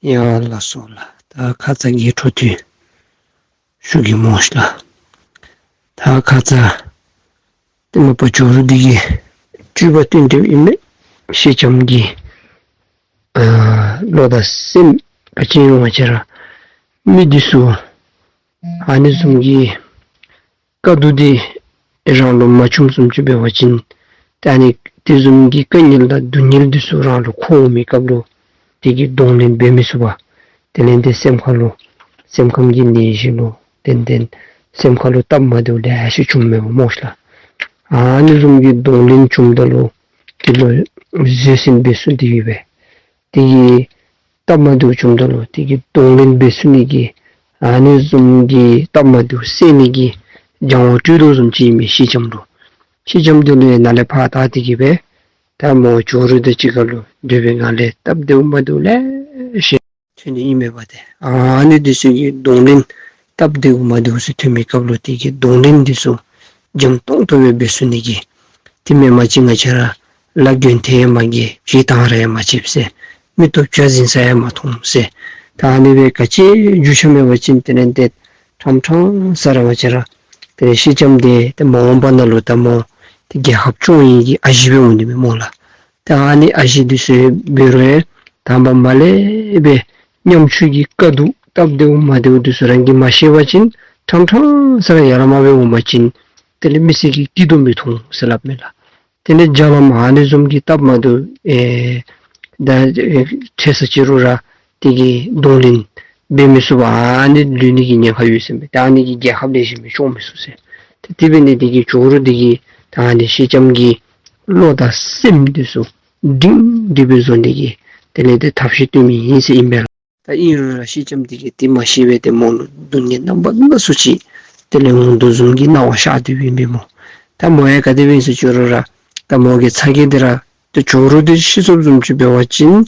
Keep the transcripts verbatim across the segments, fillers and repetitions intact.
ཡ་ལགས་སོ་ལགས། ད་ཁ་ཙ་གི་འཕྲོ་མཐུད་ཞུ་གེ་སྨོ་ཤིག་ལགས། ད་ཁ་ཙ་ཏེ་མ་པ་ཇོ་རུ་འདི་གིས་སྤྲུལ་པ་སྟོན་ཏེ་ཨིན་མས། ཤེལ་ལྕམ་གྱི་ཨ་བློ་དང་སེམས་ག་ཅི་ཨིན་རུང་ང་བཅས་ར་མི་འདི་ཚུ་ཨ་ནི་བཟུམ་གྱི་དཀའ་སྡུག་འདི་རང་ལུ་མ་བྱུངམ་བཟུམ་ཅིག་འབད་བ་ཅིན་ད་ཨ་ནི་དེ་བཟུམ་གྱི་དཀའ་ངལ་དང་སྡུག་བསྔལ་འདི་ཚུ་རང་ལུ་འཁོར་འོང་མི་སྐབས་ལུ་དེ་གི་གདོང་ལེན་འབད་མི་ཚུགས་པར་དེ་ལས་ཏེ་སེམས་ཁ་ལུ་སེམས་ཁམས་ཀྱི་ནད་གཞི་ལུ་བརྟེན་ཏེ་སེམས་ཁ་ལུ་སྟབས་མ་བདེཝ་ལེ་ཤ་བྱུངམ་མས་སྨོ་ཤིག་ལགས། ཨ་ནི་བཟུམ་གྱི་གདོང་ལེན་བྱུངམ་ད་ལུ་དེ་ལུ་བཟོད་བསྲན་འབད་ཚུགས་ཏེ་ཡོད་པས། དེ་གི་སྟབས་མ་བདེཝ་བྱུངམ་ད་ལུ་དེ་གི་གདོང་ལེན་འབད་ཚུགས་ནི་གི་ཨ་ནི་བཟུམ་གྱི་སྟབས་མ་བདེཝ་སེལ་ནི་གི་སྦྱང་བ་སྤྲོད་དོ་བཟུམ་ཅིག་ཨིན་མས་ཤེལ་ལྕམ་ལུ། ཤེལ་ལྕམ་དེ་ལུ་ཡང་ནཱ་ལས་ཕར་ད་དེ་གི་སྦེ་ད་མོ་ཇོ་རུ་དང་གཅིག་ཁར་ལུ་སྡོད་པའི་སྒང་ལས་སྟབས་བདེཝ་མ་བདེཝ་ལེ་ཤ་ཐོན་ནི་ཨིན་མས་པ་ཏེ། ཨ་ནི་འདི་ཚུ་གི་གདོང་ལེན་སྟབས་བདེཝ་མ་བདེཝ་ཚུ་ཐོན་མི་སྐབས་ལུ་དེ་གི་གདོང་ལེན་འདི་ཚུ་འཇམ་ཏོང་ཏོ་སྦེ་འབད་ཚུགས་ནི་གི་དེ་མེན་པ་ཅིན་ང་བཅས་ར་ལཱ་འགན་ཐེ་ཡང་མ་འགལ་བྱེད་སྟངས་ར་ཡང་མ་ཕྱེད་ཟེར་མིག་ཏོ་བྱ་ཟིན་ས་ཡང་མ་མཐོང་ཟེར། ད་ཨ་ནི་སྦེ་ག་ཅི་རྒྱུ་ཆ་མེད་པ་ཅིན་དེ་ལས་ཏེ་ཕྲང་ཕྲང་ས་ར་ང་བཅས་ར་དེ་ལས་ཤེལ་ལྕམ་དེ་ཏེ་མ་འོངས་པ་ནང་ལུ་ད་མོ་ཏེ་རྒྱལ་ཁབ་སྐྱོང་ནི་གི་ཨ་ཞེ་སྦེ་འོང་ནི་མས་སྨོ་ལགས། ད་ཨ་ནི་ཨ་ཞེ་འདི་ཚུ་འབད་རུང་ཡང་དང་པ་མར་ལས་སྦེ་ཉམ་ཆུང་གི་དཀའ་སྡུག་སྟབས་བདེཝ་མ་བདེཝ་འདི་ཚུ་རང་གིས་མ་ཤེས་པ་ཅིན་ཕྲང་ཕྲང་ས་ར་ཡར་མར་སྦེ་འོང་པ་ཅིན་དེ་ལས་མི་སེར་གྱིས་སྐྱིད་སྡུག་མི་མཐོང་ཟེར་སླབ་མས་ལགས། དེ་ལས་རྒྱ་ལམ་ཨ་ནི་བཟུམ་གྱི་སྟབས་མ་བདེཝ་ཨེ་ད་ཨེ་འཕྲད་ས་ཅིག་རུང་ར་དེ་གི་གདོང་ལེན་འབད་མི་ཚུགས་པར་ཨ་ནི་ལུས་ནི་གི་ཉེན་ཁ་ཡོད་ཟེར་མས། ད་ཨ་ནི་གིས་རྒྱལ་ཁབ་ལེགས་ཤོམ་སྦེ་སྐྱོང་མི་ཚུགས་ཟེར། ཏེ་དེ་འབད་ནི་དེ་གིས་ཇོ་རུ་དེ་གིས་ད་ཨ་ནི་ཤེལ་ལྕམ་གྱི་བློ་དང་སེམས་འདི་ཚུ་སྒྲིང་སྒྲི་སྦེ་བཟོ་ནི་གི་དེ་ལས་ཏེ་ཐབས་ཤེས་སྟོན་མི་ཨིན་ཟེར་ཨིན་པས་ལགས། ད་ཨིན་རུང་ར་ཤེལ་ལྕམ་དེ་གིས་དེ་མ་ཤེས་པར་ཏེ་མོ་ལུ་སྡུག་བསྔལ་རྣམ་པ་སྣ་ཚོགས་ཅིག་དེ་ལས་འོང་དོ་བཟུམ་གྱི་སྣང་བ་ཤར་ཏེ་འབད་མས་སྨོ། ད་མོ་ཡང་ག་དེ་སྦེ་ཨིན་ཟེར་ཅི་རུང་ར་ད་མོ་གི་ཚ་གྱང་འདི་ར་ཏེ་ཇོ་རུ་འདི་ཤི་སོངམ་བཟུམ་ཅིག་འབད་བ་ཅིན་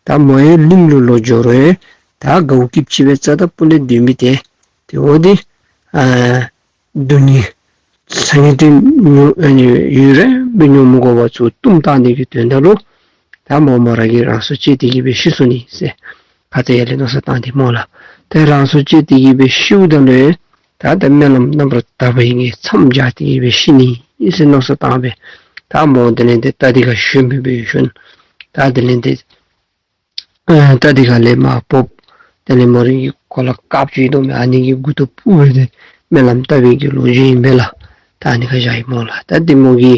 ད་མོ་ཡང་གླིང་ལུ་ལོག་འགྱོ་རུང་ཡང་ད་དགའཝ་སྐྱིདཔ་ཅིག་སྦེ་རྩ་དང་སྤུ་ལས་སྡོད་མི་དེ་ཏེ་འོ་དེ་ཨ་སྡུག་བསྔལ་ཚ་གྱང་འདི་མྱོང་ཡུན་རིངམོ་སྦེ་མྱོང་མི་དགོ་པར་ཚུར་བཏུམ་བཏང་ནི་གི་དོན་དག་ལུ་ད་མོ་མོ་ར་གིས་རང་སྲོག་བཅད་དེ་གི་སྦེ་ཤི་སོ་ནི་ཟེར། ཁ་ཙ་ཡར་ལས་མནོ་བསམ་བཏང་སྟེ་སྨོ་ལགས། ད་རང་སྲོག་བཅད་དེ་གི་སྦེ་ཤིཝ་ད་ལུ་ཡང་ད་ད་སྨོན་ལམ་རྣམ་པར་དག་པ་ཡི་གི་མཚམས་སྦྱར་ཏེ་གི་སྦེ་ཤི་ནི་ཨིན་ཟེར་མནོ་བསམ་བཏང་སྦེ་ད་མོ་དེ་ལས་ཏེ་རྟ་དེ་ཁར་ཞོན་སྦེ་སྦེ་ཞོན། ད་དེ་ལས་ཏེ་ཨ་རྟ་དེ་ཁ་ལས་མར་བབས། དེ་ལས་མོ་རའི་གི་གོ་ལ་དཀརཔོ་ཅིག་ཡོད་དོ་མས། ཨ་ནི་གི་མགུ་ཏོ་སྤུབས་སྦེ་ཏེ་སྨོན་ལམ་བཏབ་པའི་གི་ལོ་རྒྱུས་ཨིན་པས་ལགས། ད་ཨ་ནི་ཁར་བཞག་ཡི་སྨོ་ལགས། ད་དེ་མོ་གི་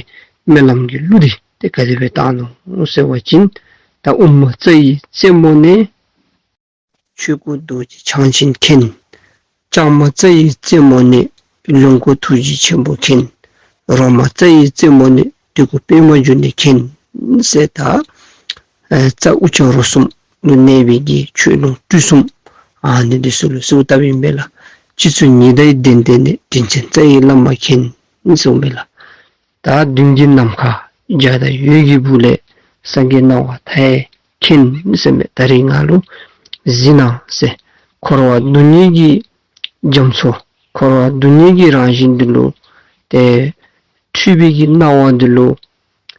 སྨོན་ལམ་གྱི་གླུ་འདི་ཏེ་ག་དེ་སྦེ་བཏང་ནུག་ཟེར་བ་ཅིན་ད་དབུ་མ་རྩ་བའི་རྩེ་མོ་ནས། ཆོས་སྐུ་རྡོ་རྗེ་འཆང་ཆེན་མཁྱེན། ལྕང་མ་རྩ་བའི་རྩེ་མོ་ནས། ལོངས་སྐུ་ཐུགས་རྗེ་ཆེན་པོ་མཁྱེན། རོ་མ་རྩ་བའི་རྩེ་མོ་ནས། དུས་ཀྱི་པདྨ་འབྱུང་གནས་མཁྱེན་ཟེར། ད་ཨེ་རྩ་དབུ་སྐྱ་རོ་གསུམ་ལུ་གནས་པའི་གི་ཆོས་ལུང་སྤྲུལ་གསུམ་ཨ་ནི་འདི་ཚུ་ལུ་གསོལཝ་བཏབ་ཨིན་པས་ལགས། སྤྱི་གཙུག་ཉི་ཟླའི་གདན་སྟེང་ནས། དྲིན་ཅན་རྩ་བའི་བླ་མ་མཁྱེན་ཟེར་ཨིན་པས་ལགས། ད་མདུན་གྱི་ནམ་མཁའ་འཇའ་དང་འོད་ཀྱི་སྦུག་ལས། སངས་རྒྱས་སྣང་བ་མཐའ་ཡས་མཁྱེན་ཟེར་མས། ད་རིས་ང་ལུ་གཟིགས་གནང་ཟེར། འཁོར་བ་སྡུག་བསྔལ་གྱི་རྒྱ་མཚོ་འཁོར་བ་སྡུག་བསྔལ་གྱི་རང་བཞིན་འདི་ལུ་ཏེ་འཁྲུལ་པའི་གི་སྣང་བ་འདི་ལུ་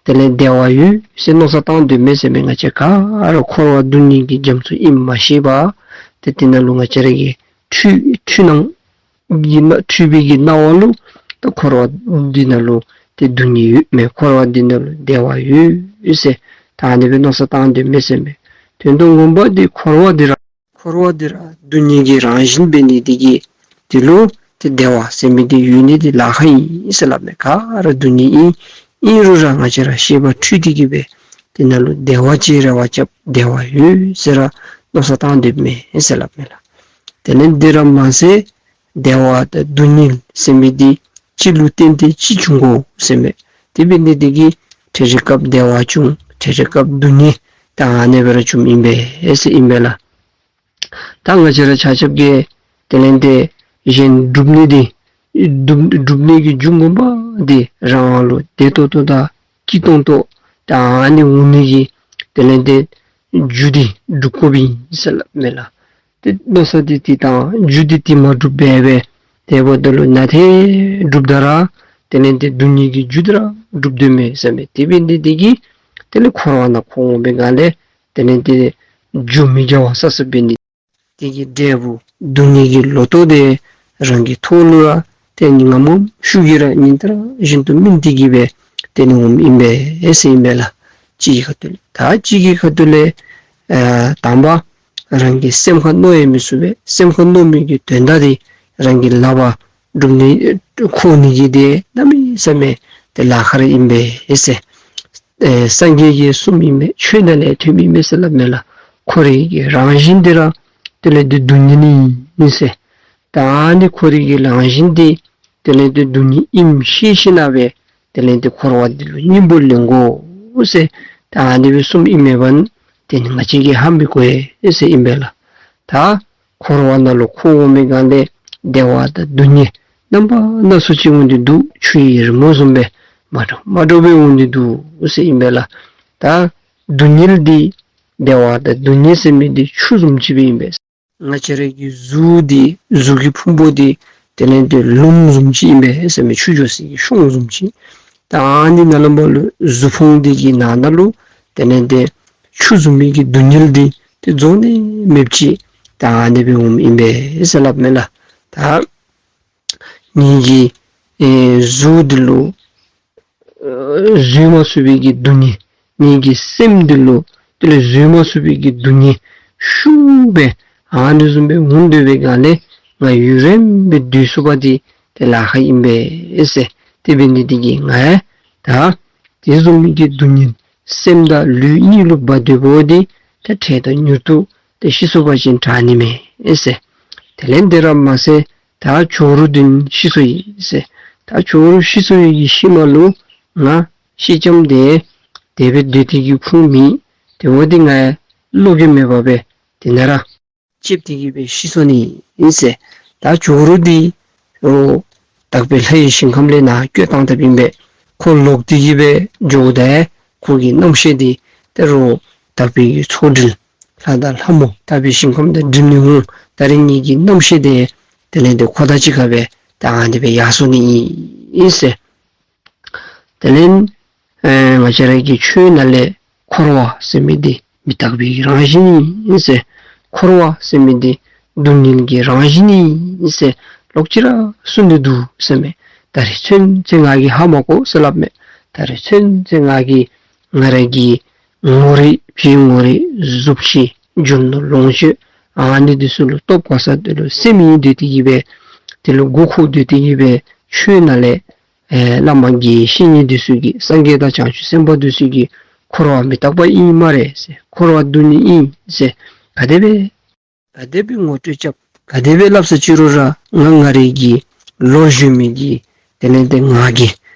དེ་ལས་བདེ་བ་ཡོད་ཟེར་མནོ་བསམ་བཏང་སྡོད་མི་ཟེར་མས། ང་བཅས་ག་ར་འཁོར་བ་སྡུག་བསྔལ་གྱི་རྒྱ་མཚོ་ཨིནམ་མ་ཤེས་པར་ཏེ་དེ་ནང་ལུ་ང་བཅས་ར་གི་འཁྲུལ་འཁྲུལ་སྣང་གི་སྣང་འཁྲུལ་པའི་གི་སྣང་བ་ལུ་ད་འཁོར་བ་འདི་ནང་ལུ་ཏེ་སྡུག་བསྔལ་ཡོད་མེན། འཁོར་བ་འདི་ནང་ལུ་བདེ་བ་ཡོད་ཟེར་ད་ཨ་ནི་སྦེ་མནོ་བསམ་བཏང་སྡོད་མི་ཟེར་མས། དོན་དུ་ངོ་མ་འདི་འཁོར་བ་འདི་ར་འཁོར་བ་འདི་ར་སྡུག་བསྔལ་གྱི་རང་བཞིན་འབད་ནི་འདི་གིས་འདི་ལུ་ཏེ་བདེ་བ་ཟེར་མི་འདི་ཡོད་ནི་འདི་ལཱ་ཁག་ཨིན་ཟེར་སླབ་མས། ག་ར་སྡུག་བསྔལ་ཨིན། ཨིན་རུང་ར་ང་བཅས་ར་ཤེས་པ་འཁྲུལ་ཏེ་གི་སྦེ་འདི་ནང་ལུ་བདེ་བ་ཅིག་རེ་བ་རྐྱབ་བདེ་བ་ཡོད་ཟེར་ར་མནོ་བསམ་བཏང་སྡོདཔ་མས་ཟེར་སླབ་མས་ལགས། དེ་ལས་འདི་ར་མ་ཚད་བདེ་བ་དང་སྡུག་བསྔལ་ཟེར་མི་འདི་གཅིག་ལུ་བརྟེན་ཏེ་གཅིག་འབྱུང་དགོ་ཟེར་མས། དེ་འབད་ནི་འདི་གིས་ཐེངས་རེ་སྐབས་བདེ་བ་འབྱུང་། ཐེངས་རེ་སྐབས་སྡུག་བསྔལ་ད་ཨ་ནི་སྦེ་ར་འབྱུངམ་ཨིན་པས་ཟེར་ཨིན་པས་ལགས། ད་ང་བཅས་ར་ཆ་ཁྱབ་ཀྱིས་དེ་ལས་ཏེ་གཞན་སྒྲུབ་ནི་འདི་སྒྲུབ་སྒྲུབ་ནི་གི་རྒྱུ་ངོ་མ་འདི་རང་ལུ་བདེ་ཏོག་ཏོ་དང་སྐྱིད་ཏོང་ཏོ་ད་ཨ་ནི་འོང་ནི་གི་དེ་ལས་ཏེ་རྒྱུ་འདི་སྒྲུབ་དགོཔ་ཨིན་ཟེར་སླབ་མས་ལགས། ཏེ་མནོ་བསམ་འདི་འདི་དང་རྒྱུ་འདི་འདི་མ་སྒྲུབ་པར་སྦེ་དེ་འབདཝ་ད་ལུ་ནཱ་ཏེ་སྒྲུབ་ད་ར་དེ་ལས་ཏེ་སྡུག་བསྔལ་གྱི་རྒྱུ་འདི་ར་སྒྲུབ་སྡོདཔ་མས་ཟེར་མས། དེ་འབད་ནི་འདི་གིས་དེ་ལས་འཁོར་བ་ནང་འཁོར་འོང་པའི་སྒང་ལས་དེ་ལས་ཏེ་ འགྱོ་མི་རྒྱ་བ་ས་ས་འབད་ནི་དེ་གི་འབྲས་བུ་སྡུག་བསྔལ་གྱི་ལོ་ཐོག་དེ་རང་གི་ཐོག་ལུ་ར་ཏེ་ནི་ངམ་ངམ་ཤུགས་ཀྱིས་ར་ཉིན་ལྟར་བཞིན་དུ་སྨིན་ཏེ་གི་སྦེ་ཏེ་ནི་འོངམ་ཨིན་པས་ཟེར་ཨིན་པས་ལགས། གཅིག་གི་ཁ་ཐུག་ལས། ད་གཅིག་གི་ཁ་ཐུག་ལས་ཨ་དང་པ་རང་གི་སེམས་ཁར་མནོ་ཡང་མི་ཚུགས་པས། སེམས་ཁར་མནོ་མི་གི་དོན་དག་དེ་རང་གི་ལག་པར་སྒྲུབ་ནི་ཁོ་ནི་གི་དེ་གནམ་མེད་ས་མེད་དེ་ལཱ་ཁག་ར་ཨིན་པས་ཟེར། ཨེ་སངས་རྒྱས་ཀྱིས་གསུངམ་ཨིན་པས། ཆོས་ནང་ལས་ཐོནམ་ཨིན་པས་ཟེར་སླབ་མས་ལགས། འཁོར་བའི་གི་རང་བཞིན་དེ་ར་དེ་ལས་དེ་སྡུག་བསྔལ་ཨིན་ཟེར། ད་ཨ་ནི་འཁོར་བའི་གི་རང་བཞིན་དེ་དེ་ལས་དེ་སྡུག་བསྔལ་ཨིནམ་ཤེས་ཤེས་ན་སྦེ་དེ་ལས་དེ་འཁོར་བ་འདི་ལུ་སྙིང་པོ་ལེན་དགོ་ཟེར། ད་ཨ་ནི་སྦེ་གསུངམ་ཨིན་མས་པ། དེ་ནི་ང་བཅས་ཀྱིས་ཧ་མི་གོ་ཡི་ཟེར་ཨིན་པས་ལགས། ད་འཁོར་བ་ནང་ལུ་འཁོར་འོང་མི་གང་དེ་བདེ་བ་དང་སྡུག་བསྔལ་རྣམ་པ་སྣ་ཚོགས་ཅིག་འོང་སྟེ་འདུག། ཆུ་ཡི་རི་མོ་བཟུམ་སྦེ་མ་འདྲཝ་མ་འདྲཝ་སྦེ་འོང་སྟེ་འདུག་ཟེར་ཨིན་པས་ལགས། ད་སྡུག་བསྔལ་འདི་བདེ་བ་དང་སྡུག་བསྔལ་ཟེར་མི་འདི་ཆུ་བཟུམ་ཅིག་སྦེ་ཨིན་པས། ང་བཅས་ར་གི་གཟུགས་འདི་གཟུགས་ཀྱི་ཕུང་པོ་འདི་དེ་ལས་དེ་ལུངམ་བཟུམ་ཅིག་ཨིན་པས་ཟེར་མས། ཆུ་འགྱོ་སའི་གི་གཤོང་བཟུམ་ཅིག། ད་ཨ་ནི་ནང་ལུ་མ་ལུ་གཟུགས་ཕུང་འདི་གི་ནང་ན་ལུ་དེ་ལས་དེ་ཆུ་བཟུམ་མའི་གི་སྡུག་བསྔལ་འདི་དེ་རྫོགས་ནི་མེདཔ་ཅིག་ད་ཨ་ནི་སྦེ་འོངམ་ཨིན་པས་ཟེར་སླབ་མས་ལགས། ད་ངེ་གི་ཨེ་གཟུགས་འདི་ལུ་ཨེ་བཟོད་མ་ཚུགས་པའི་གི་སྡུག་བསྔལ། ངེ་གི་སེམས་འདི་ལུ་དེ་ལས་བཟོད་མ་ཚུགས་པའི་གི་སྡུག་བསྔལ་ཤུགས་སྦེ་ཨ་ནི་བཟུམ་སྦེ་འོང་སྡོད་པའི་སྒང་ལས་ང་ཡུན་རིངམོ་སྦེ་སྡོད་ཚུགས་པ་འདི་དེ་ལཱ་ཁག་ཨིན་པས་ཟེར། དེ་འབད་ནི་འདི་གིས་ང་ད་དེ་བཟུམ་མའི་གི་སྡུག་བསྔལ་སེམས་དང་ལུས་གཉིས་ལུ་འབག་སྡོད་པ་འདི་ད་འཕྲལ་དང་མྱུར་དུ་ཏེ་ཤི་སོང་པ་ཅིན་དྲག་ནི་མས་ཟེར། དེ་ལས་དེ་ར་མ་ཚད་ད་ཇོ་རུ་འདི་ཤི་སོ་ཡི་ཟེར། ད་ཇོ་རུ་ཤི་སོ་ཡི་གི་ཤུལ་མ་ལུ་ང་ཤི་ལྕམ་དེ་དེ་སྦེ་སྡོད་དེ་གི་ཕུང་མི་དེ་བ་འདི་ང་བློ་གི་མེད་པ་སྦེ་དེ་ནང་ར་ལྕེབ་སྟེ་གི་སྦེ་ཤི་སོ་ནི་ཨིན་ཟེར། ད་ཇོ་རུ་འདི་རོགས་དག་པའི་ལྷ་ཡི་ཞིང་ཁམས་ལས་ནཱ་བསྐྱོད་བཏང་དཔ་ཨིན་པས། ཁོ་ལོག་སྟེ་གི་སྦེ་འགྱོཝ་ད་ཁོ་གི་རྣམ་ཤེས་འདི་ད་རོགས་དག་པའི་གི་ཚོགས་འགྲིལ་ལྷ་དང་ལྷ་མོ་དག་པའི་ཞིང་ཁམས་དང་འགྲིལ་ནི་འོང་། ད་རེས་ངེ་གི་རྣམ་ཤེས་འདི་དེ་ལས་དེ་ཁོ་དང་གཅིག་ཁར་སྦེ་ད་ཨ་ནི་སྦེ་ཡར་སོ་ནི་ཨིན་ཟེར། དེ་ལས་ཨེ་ང་བཅས་ར་གི་ཆོས་ནང་ལས་འཁོར་བ་ཟེར་མི་འདི་མི་རྟག་པའི་རང་བཞིན་ཨིན་ཟེར། འཁོར་བ་ཟེར་མི་འདི་སྡུག་བསྔལ་གྱི་རང་བཞིན་ཨིན་ཟེར་ལོག་ཅི་ར་གསུངས་ཏེ་འདུག་ཟེར་མས། ད་རེས་ཚུན་ཚོད་ང་གིས་ཧ་མ་གོ་ཟེར་སླབ་མས། ད་རེས་ཚུན་ཚོད་ང་གིས་ང་ར་གི་ངོ་རིས་ཕྱི་ངོ་རིས་གཟུགས་གཞི་རྒྱུ་ནོར་ལོངས་སྤྱོད་ཨ་ནི་འདི་ཚུ་ལུ་སྟོབས་གོ་ས་དེ་ལུ་སེམས་ཡེངས་སྡོད་དེ་གི་སྦེ་དེ་ལུ་མགུ་འཁོར་སྡོད་དེ་གི་སྦེ་ཆོས་ནང་ལས་ཨེ་བླ་མ་དགེ་བཤེས་གཉེན་འདི་ཚུ་གིས་སངས་རྒྱས་དང་བྱང་ཆུབ་སེམས་དཔའ་འདི་ཚུ་གིས་འཁོར་བ་མི་རྟག་པ་ཨིན་སྨ་རེ་ཟེར། འཁོར་བ་སྡུག་བསྔལ་ཨིན་ཟེར་ག་དེ་སྦེ་ག་དེ་སྦེ་ངོ་སྤྲོད་རྐྱབ་ག་དེ་སྦེ་སླབ་ས་ཅི་རུང་ར་ང་ང་རའི་གི་ལོ་གཞོན་མི་གི་དེ་ལས་དེ་ང་གི་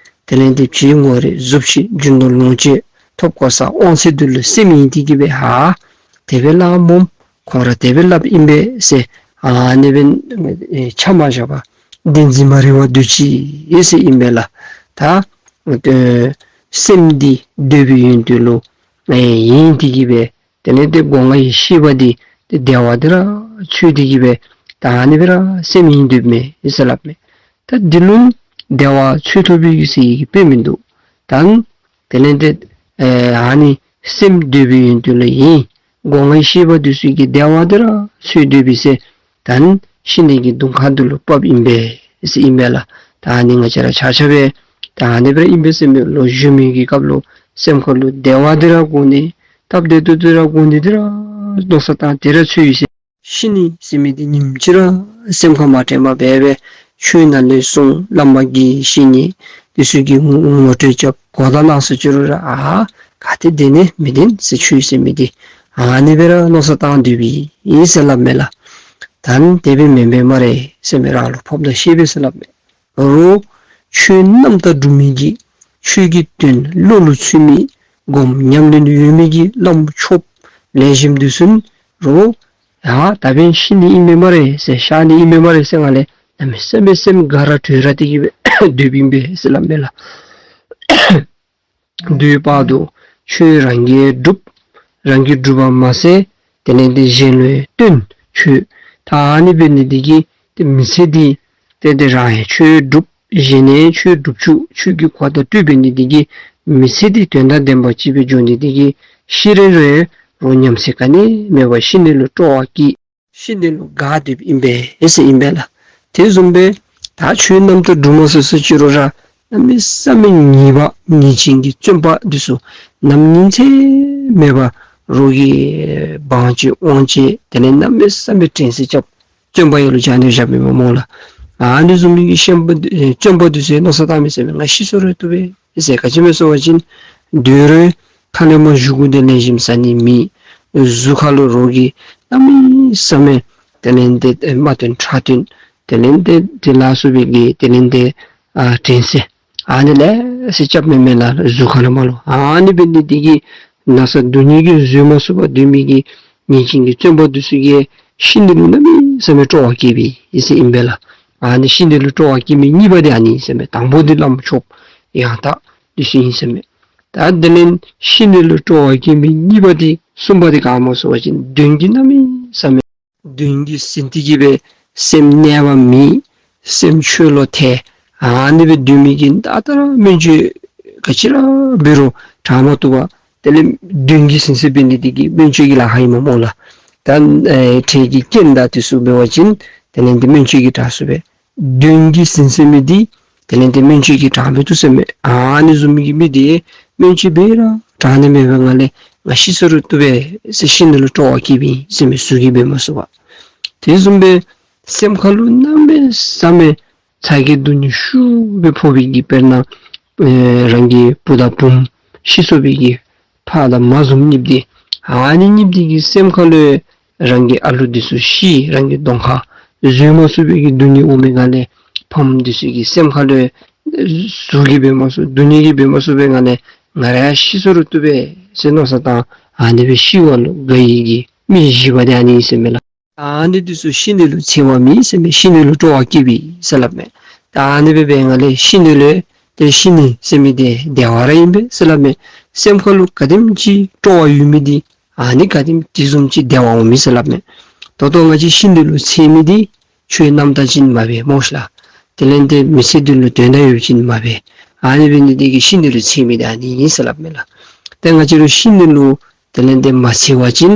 དེ་ལས་དེ་ཕྱི་ངོ་རིས་གཟུགས་གཞི་རྒྱུ་ནོར་ལོངས་སྤྱོད་ཐོབ་གོ་ས་དབང་ཚད་འདི་ལུ་སེམས་ཡེངས་ཏེ་གི་སྦེ་ཧ་དེ་སྦེ་སླབ་སྨོ། ཁོང་ར་དེ་སྦེ་སླབ་ཨིན་པས་ཟེར་ཨ་ནི་སྦེ་ཨེ་ཆ་མ་བཞག་པར་བདེན་འཛིན་མ་རིག་པ་འདི་ཅིག་ཨིན་ཟེར་ཨིན་པས་ལགས། ད་ཨེ་སེམས་འདི་འདོད་པའི་ཡོན་ཏན་ལུ་ཨེ་ཡེངས་ཏེ་གི་སྦེ་དེ་ལས་དེ་སྒོ་ལྔའི་ཤེས་པ་འདི་དེ་བདེ་བ་འདི་ར་འཚོལ་ཏེ་གི་སྦེ་ད་ཨ་ནི་སྦེ་ར་སེམས་ཡེངས་སྡོདཔ་མས་ཟེར་སླབ་མས། ད་འདི་ལུ་བདེ་བ་འཚོལ་ཐོབ་པའི་གི་ཟེར་བའི་གི་དཔེ་མིན་འདུག། ད་དེ་ལས་དེ་ཨེ་ཨ་ནི་སེམས་འདོད་པའི་ཡོན་ཏན་ལུ་ཡེངས། སྒོ་ལྔའི་ཤེས་པ་འདི་ཚུ་གིས་བདེ་བ་འདི་ར་འཚོལ་སྡོད་པའི་ཚེ་ད་ནི་ཤི་ནི་གི་གདོང་ཁ་འདི་ལུ་བབ་ཨིན་པས་ཟེར་ཨིན་པས་ལགས། ད་ནི་ང་བཅས་ར་ཆ་ཁྱབ་སྦེ་ད་ནི་སྦེ་ར་ཨིན་པས་ཟེར་མས། ལོ་གཞོན་མི་གི་སྐབས་ལུ་སེམས་ཁ་ལུ་བདེ་བ་འདི་ར་དགོ་ནི་སྟབས་བདེ་ཏོག་ཏོ་ར་དགོ་ནི་འདི་ར་མནོ་བསམ་བཏང་དེ་ར་འཚོལ་ཡི་ཟེར། ཤི་ནི་ཟེར་མི་འདི་ཉིནམ་གཅིག་ར་སེམས་ཁར་མ་དྲན་པར་སྦེ་སྦེ་ཆོས་ནང་ལས་གསུངས་བླ་མ་དགེ་བཤེས་གཉེན་འདི་ཚུ་གིས་ངོ་ངོ་སྤྲོད་རྐྱབ་གོ་བརྡ་གནང་ས་ཅི་རུང་ར་ཨ་ག་ཏེ་བདེན་ནི་མི་བདེན་ཟེར་ཆོས་ཟེར་མི་འདི་ཨ་ནི་སྦེ་ར་མནོ་བསམ་བཏང་སྡོད་པའི་ཨིན་ཟེར་སླབ་མས་ལགས། ད་ནི་དེ་སྦེ་མེན་པས་སྨ་རེ་ཟེར་མས། རང་ལུ་ཕོགཔ་ད་ཤེས་པས་ཟེར་སླབ་མས། རོགས་ཆོས་རྣམ་དག་སྒྲུབ་མི་གི་ཆོས་ཀྱི་དོན་བློ་ལུ་ཚུད་མི་སྒོམ་ཉམས་ལེན་ཡོད་མི་གི་བླམ་ཆོསཔ་ལེགས་ཤོམ་འདི་ཚུ་ནི་རོགས་ཡ་ད་འབདན་ཤི་ནི་ཨིན་མས་སྨ་རེ་ཟེར་གཤགས་ནི་ཨིན་མས་སྨ་རེ་ཟེར་ང་ལས་གནམ་མེད་ས་མེད་སེམས་དགའ་ར་སྤྲོ་ར་སྟེ་གི་སྦེ་སྡོདཔ་ཨིན་པས་ཟེར་སླབ་མས་ལགས། དུས་བར་དུ་ཆོས་རང་གིས་སྒྲུབ། རང་གིས་སྒྲུབ་པ་མ་ཟད་དེ་ལས་དེ་གཞན་ལུ་སྟོན་ཆོས། ད་ཨ་ནི་འབད་ནི་འདི་གིས་ཏེ་མི་ཚེ་འདི་ཏེ་ཏེ་རང་ཡང་ཆོས་སྒྲུབ། གཞན་ཡང་ཆོས་སྒྲུབ་བཅུག། ཆོས་ཀྱི་གོ་བརྡ་སྤྲོད་འབད་ནི་འདི་གིས་མི་ཚེ་འདི་དོན་དང་ལྡན་པ་ཅིག་སྦེ་འགྱོ་ནི་འདི་གིས་ཤི་རན་རུང་ རོགས་ཉམས་སད་ག་ནི་མེད་པར་ཤི་ནི་ལུ་སྤྲོ་བ་སྐྱེས། ཤི་ནི་ལུ་དགའ་སྟེ་ཨིན་པས་ཟེར་ཨིན་པས་ལགས། དེ་བཟུམ་སྦེ་ད་ཆོས་རྣམ་དག་སྒྲུབ་མ་ཚུགས་ཚུགས་ཅི་རུང་ར་གནམ་མེད་ས་མེད་ཉེས་པ་ཉེས་ཅན་གྱི་བཙོན་པ་འདི་ཚུ་ནམ་ཉིན་མཚན་མེད་པར་རོགས་ཀྱིས་དབང་བྱས་དབང་བྱས་དེ་ལས་གནམ་མེད་ས་མེད་དྲན་སེམས་རྐྱབ། བཙོན་པ་ཡོད་ལུ་བཅར་ནི་བཞགཔ་ཨིན་མས་སྨོ་ལགས། ཨ་ནི་བཟུམ་མའི་གི་ཤན་པ་འདི་ཨེ་བཙོན་པ་འདི་ཚུ་མནོ་བསམ་བཏངམ་མས་ཟེར་མས། ང་ཤི་སོང་རུང་བཏུབ་པས་ཟེར། ག་ཅི་སྨོ་ཟེར་བ་ཅིན་དུས་རེ་ཁ་ལས་མར་བཞེས་སྒོ་འདི་ལེགས་ཤོམ་ཟ་ནི་མེད། གཟུགས་ཁ་ལུ་རོགས་ཀྱིས་གནམ་མེད་ས་མེད་དེ་ལས་འདི་ཨེ་རྨ་བཏོན་ཁྲག་བཏོན་དེ་ལས་འདི་དེ་ལ་སོགས་པའི་གི་དེ་ལས་འདི་ཨ་དྲན་སེམས་ཨ་ནི་ལེ་ཤ་རྐྱབ་མས་མེན་ན་ལགས། གཟུགས་ཁ་ལུ་མར་ལུ་ཨ་ནི་འབད་ནི་འདི་གིས་ན་ཚ་སྡུག་བསྔལ་གྱིས་བཟོད་མ་ཚུགས་པར་སྡོད་མི་གི་ཉེས་ཅན་གྱི་བཙོན་པ་འདི་ཚུ་གིས་ཤི་ནི་ལུ་གནམ་མེད་ས་མེད་སྤྲོ་བ་སྐྱེས་པས་ཟེར་ཨིན་པས་ལགས། ཨ་ནི་ཤི་ནི་ལུ་སྤྲོ་བ་སྐྱེས་མི་གཉིས་པ་འདི་ཨ་ནི་ཨིན་ཟེར་མས། དང་པོ་འདི་བླམ་ཆོསཔ་ཡང་དག་འདི་ཚུ་ཨིན་ཟེར་མས། ད་དེ་ལས་ཤི་ནི་ལུ་སྤྲོ་བ་སྐྱེས་མི་གཉིས་པ་འདི་གསུམ་པ་འདི་ག་སྨོ་ཟེར་བ་ཅིན་གདོན་གྱིས་གནམ་མེད་ས་མེད་གདོན་གྱིས་ཟིན་ཏེ་གིས་སྦེ་སེམས་གནས་པ་མེད། སེམས་ཆོས་ལུ་ཐལ། ཨ་ནི་སྦེ་སྡོད་མི་གི་ད་ལྟོ་ར་སྨན་བཅོས་ག་ཅི་ར་འབད་རུང་དྲག་མ་བཏུབ་པར་དེ་ལས་གདོན་གྱིས་ཟིན་ཟིན་འབད་ནི་འདི་གིས་སྨན་བཅོས་ཀྱི་ལཱ་ཁག་ཨིན་མས་སྨོ་ལགས། ད་ཨེ་འཕྲལ་གྱི་རྐྱེན་དང་དེ་ཚུ་འབད་བ་ཅིན་དེ་ལས་འདི་སྨན་བཅོས་ཀྱིས་དྲག་ཚུགས་པས། གདོན་གྱིས་ཟིན་ཟིན་མི་འདི་དེ་ལས་འདི་སྨན་བཅོས་ཀྱིས་དྲག་མི་བཏུབ་ཟེར་མས། ཨ་ནི་བཟུམ་མའི་གི་མི་འདི་སྨན་བཅོས་འབད་རུང་དྲག་ནི་མེད་པའི་ངང་ལས་ང་ཤི་སོང་རུང་བཏུབ་པས་ཟེར་ཤི་ནི་ལུ་སྤྲོ་བ་སྐྱེས་པས་ཟེར་མས། གཟུགས་ཀྱིས་འབད་མ་ཚུགས་པར། དེ་བཟུམ་སྦེ་སེམས་ཁ་ལུ་གནམ་མེད་ས་མེད་ཚ་གྱང་སྡུག་བསྔལ་ཤུགས་སྦེ་ཕོག་པའི་གི་དཔེར་ན་ཨེ་རང་གི་བུ་དང་བུམོ་ཤི་སོང་པའི་གི་ཕ་དང་མ་བཟུམ་གཉིསཔོ་འདི་ཨ་ནི་གཉིསཔོ་འདི་གི་སེམས་ཁ་ལུ་རང་གི་ཨ་ལུ་འདི་ཚུ་ཤི་རང་གི་གདོང་ཁར་བཟོད་མ་ཚུགས་པའི་གི་སྡུག་བསྔལ་འོང་མི་ངང་ལས་ཕམ་འདི་ཚུ་གི་སེམས་ཁ་ལུ་གཟུགས་ཀྱིས་འབད་མ་ཚུགས་སྡུག་བསྔལ་གྱིས་འབད་མ་ཚུགས་པའི་ངང་ལས་ང་ར་ཡང་ཤི་སོང་རུང་བཏུབ་པས་ཟེར་མནོ་བསམ་བཏང་ཨ་ནི་སྦེ་ཤི་བ་ལུ་དགའ་བའི་གི་མི་བཞི་པ་འདི་ཨ་ནི་ཨིན་ཟེར་མས་ལགས། ཨ་ནི་འདི་ཚུ་ཤི་ནི་ལུ་འཚེར་བ་མེད་ཟེར་མས། ཤི་ནི་ལུ་སྤྲོ་བ་སྐྱེས་པས་ཟེར་སླབ་མས། ད་ཨ་ནི་སྦེ་འབད་བའི་ངང་ལས་ཤི་ནི་ལུ་ཏེ་ཤི་ནི་ཟེར་མི་འདི་བདེ་བ་ར་ཨིན་པས་ཟེར་སླབ་མས། སེམས་ཁ་ལུ་ག་དེམ་ཅིག་སྤྲོ་བ་ཡོད་མི་འདི་ཨ་ནི་ག་དེམ་དེ་བཟུམ་ཅིག་བདེ་བ་འོང་མས་ཟེར་སླབ་མས། ད་ལྟོ་ང་བཅས་ཤི་ནི་ལུ་འཚེར་མི་འདི་ཆོས་རྣམ་དག་ཅིག་མ་འབད་སྨོ་ཤ་ལགས། དེ་ལས་འདི་མི་ཚེ་འདི་ལུ་དོན་དག་ཡོདཔ་ཅིག་མ་འབད། ཨ་ནི་འབད་ནི་འདི་གིས་ཤི་ནི་ལུ་འཚེར་མི་འདི་ཨ་ནི་ཨིན་ཟེར་སླབ་མས་ལགས། ཏེ་ང་བཅས་ར་ཤི་ནི་ལུ་དེ་ལས་འདི་མ་འཚེར་བ་ཅིན་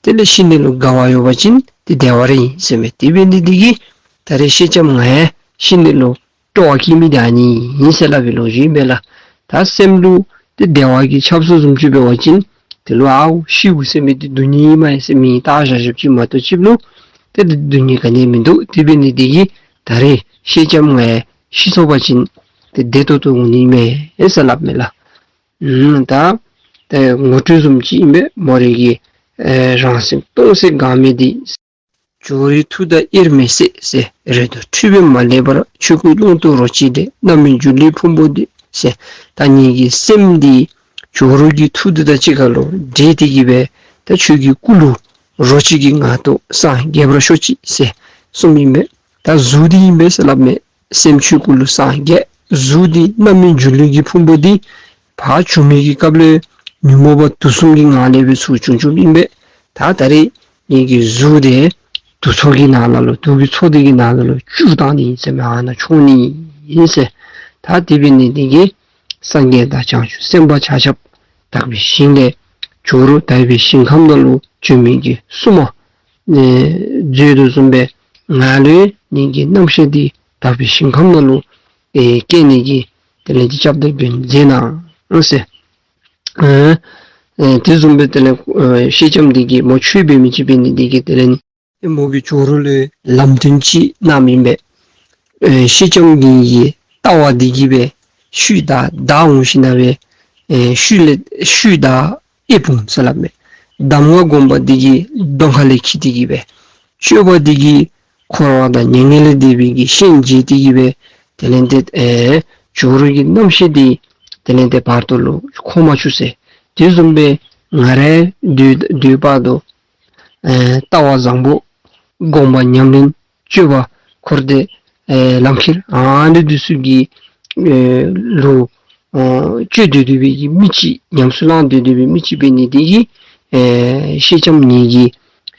དེ་ལས་ཤི་ནི་ལུ་དགའ་བ་ཡོད་པ་ཅིན་དེ་བདེ་བ་ར་ཨིན་ཟེར་མས། དེ་འབད་ནི་འདི་གིས་ད་རེས་ཤེས་ལྕམ་ང་ཡང་ཤི་ནི་ལུ་སྤྲོ་བ་སྐྱེས་མི་འདི་ཨ་ནི་ཨིན་ཟེར་སླབ་པའི་ལོ་རྒྱུས་ཨིན་པས་ལགས། ད་སེམས་ལུ་ཏེ་བདེ་བ་གི་ཆབ་གསང་བཟུམ་ཅིག་འབད་བ་ཅིན་དེ་ལུ་ཨའུ་ཤིཝ་ཟེར་མི་འདི་སྡུག་བསྔལ་ཨིན་མས་ཟེར་མིང་བཏགས་བཞག་བཞགཔ་ཅིག་མ་གཏོགས་ཅིག་ལུ་ཏེ་འདི་སྡུག་བསྔལ་ག་ནི་མིན་འདུག། དེ་འབད་ནི་འདི་གིས་ད་རེས་ཤེས་ལྕམ་ང་ཡང་ཤི་སོང་པ་ཅིན་ཏེ་བདེ་ཏོག་ཏོ་འོང་ནི་མས་ཟེར་སླབ་མས་ལགས། ཨུམ་ད་ཏེ་ངོ་སྤྲོད་བཟུམ་ཅིག་ཨིན་པས། མོ་རའི་གི་ཨེ་རང་སེམས་སྟོང་ཟད་འགག་མི་འདི། ཇོ་རུའི་མཐུ་དང་དབྱེར་མི་ཕྱེད་ཟེར། རེ་དོགས་འཁྲུལ་པས་མ་བསླད་པར། ཆོས་སྐུའི་ཀློང་དུ་རོ་གཅིག་འདྲེས། རྣམ་སྨིན་སྒྱུ་ལུས་ཕུང་པོ་འདི་ཟེར། ད་ངེ་གི་སེམས་འདི་ཇོ་རུ་གི་མཐུ་འདི་དང་གཅིག་ཁར་ལུ་འདྲེས་ཏེ་གི་སྦེ་ད་ཁྱོད་ཀྱི་སྐུ་ལུ་རོ་གཅིག་གི་ངང་དུ་སངས་རྒྱས་པར་ཤོག་ཅིག་ཟེར་གསུངམ་ཨིན་པས། ད་གཟུགས་འདི་ཨིན་པས་ཟེར་སླབ་མས། སེམས་ཆོས་སྐུ་ལུ་སངས་རྒྱས། གཟུགས་འདི་རྣམ་སྨིན་སྒྱུ་ལུས་ཀྱི་ཕུང་པོ་འདི་ཕར་བྱུང་མི་གི་སྐབས་ལས་ཉོན་མོངས་པ་དུག་གསུམ་གྱི་ངང་ལས་སྦེ་ཚུར་བྱུང་བྱུངམ་ཨིན་པས། ད་ད་རེས་ངེ་གི་གཟུགས་འདི་དུག་མཚོ་གི་ནང་ན་ལུ་དུག་གི་མཚོ་འདི་གི་ནང་ན་ལུ་བསྐྱུར་བཏང་ནི་ཨིན་ཟེར་མས། ཨ་ནཱ་མཆོང་ནི་ཨིན་ཟེར། ད་དེ་འབད་ནི་འདི་གིས་སངས་རྒྱས་དང་བྱང་ཆུབ་སེམས་དཔའ་ཆ་ཁྱབ་དག་པའི་ཞིང་ལས་ཇོ་རུ་དག་པའི་ཞིང་ཁམས་ནང་ལུ་བྱོན་མི་གི་བསུ་མ་ཨེ་མཛད་དོ་བཟུམ་སྦེ་ང་ལུ་ངེ་གི་རྣམ་ཤེས་འདི་དག་པའི་ཞིང་ཁམས་ནང་ལུ་ཨེ་སྐྱེ་ནི་གི་དེ་ལས་ཅིག་སྐྱབས་དང་མགོན་མཛད་གནང་ཟེར། ཨེ་ཨེ་དེ་བཟུམ་སྦེ་དེ་ལས་ཨེ་ཤེས་ལྕམ་འདི་གིས་མོ་ཆོས་འབད་མི་ཅིག་འབད་ནི་འདི་གིས་དེ་ལས་ཨེ་མོ་གིས་ཇོ་རུ་ལུ་ལམ་སྟོན་ཅིག་གནངམ་ཨིན་པས། ཨེ་ཤེས་ལྕམ་འདི་གི་ལྟ་བ་འདི་གིས་སྦེ་ཤུལ་བདའ་བདའ་འོང་ཞིནམ་ལས་སྦེ་ཨེ་ཤུལ་ལས་ཤུལ་བདའ་ཨེ་བུམ་ཟེར་སླབ་མས། གདམས་ངག་སྒོམ་པ་འདི་གིས་གདོང་ཁ་ལས་འཁྱིད་དེ་གི་སྦེ་སྤྱོད་པ་འདི་གིས་འཁོར་བ་དང་མྱ་ངན་ལས་འདས་པའི་གི་ཞིང་བྱེད་དེ་གི་སྦེ་དེ་ལས་འདི་ཨེ་ཇོ་རུ་གི་རྣམ་ཤེས་འདི་དེ་ལས་འདི་བར་དོ་ལུ་འཁོར་མ་བཅུག་ཟེར། དེ་བཟུམ་སྦེ་ང་རའི་དུས་དུས་བར་དུ་ཨེ་ལྟ་བ་བཟང་པོ་སྒོམ་པ་ཉམས་ལེན་སྤྱོད་པ་འཁོར་འདས་ཨེ་ལམ་ཁྱེར་ཨ་ནི་འདི་ཚུ་གི་ཨེ་ལུ་ཨོ་སྤྱོད་སྡོད་སྡོད་པའི་གི་མི་ཅིག་ཉམས་སུ་བླང་སྡོད་སྡོད་པའི་མི་ཅིག་འབད་ནི་འདི་གིས་ཨེ་ཤེས་ལྕམ་ངེ་གི་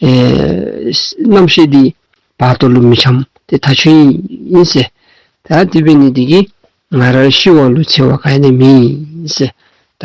ཨེ་རྣམ་ཤེས་འདི་བར་དོ་ལུ་མི་འཁྱམས་ཏེ་ཐག་ཆོད་ཨིན་ཟེར། ད་དེ་འབད་ནི་འདི་གིས་ང་ར་ཤི་བ་ལུ་འཚེར་བ་ག་ནི་མེད་ཟེར། ད་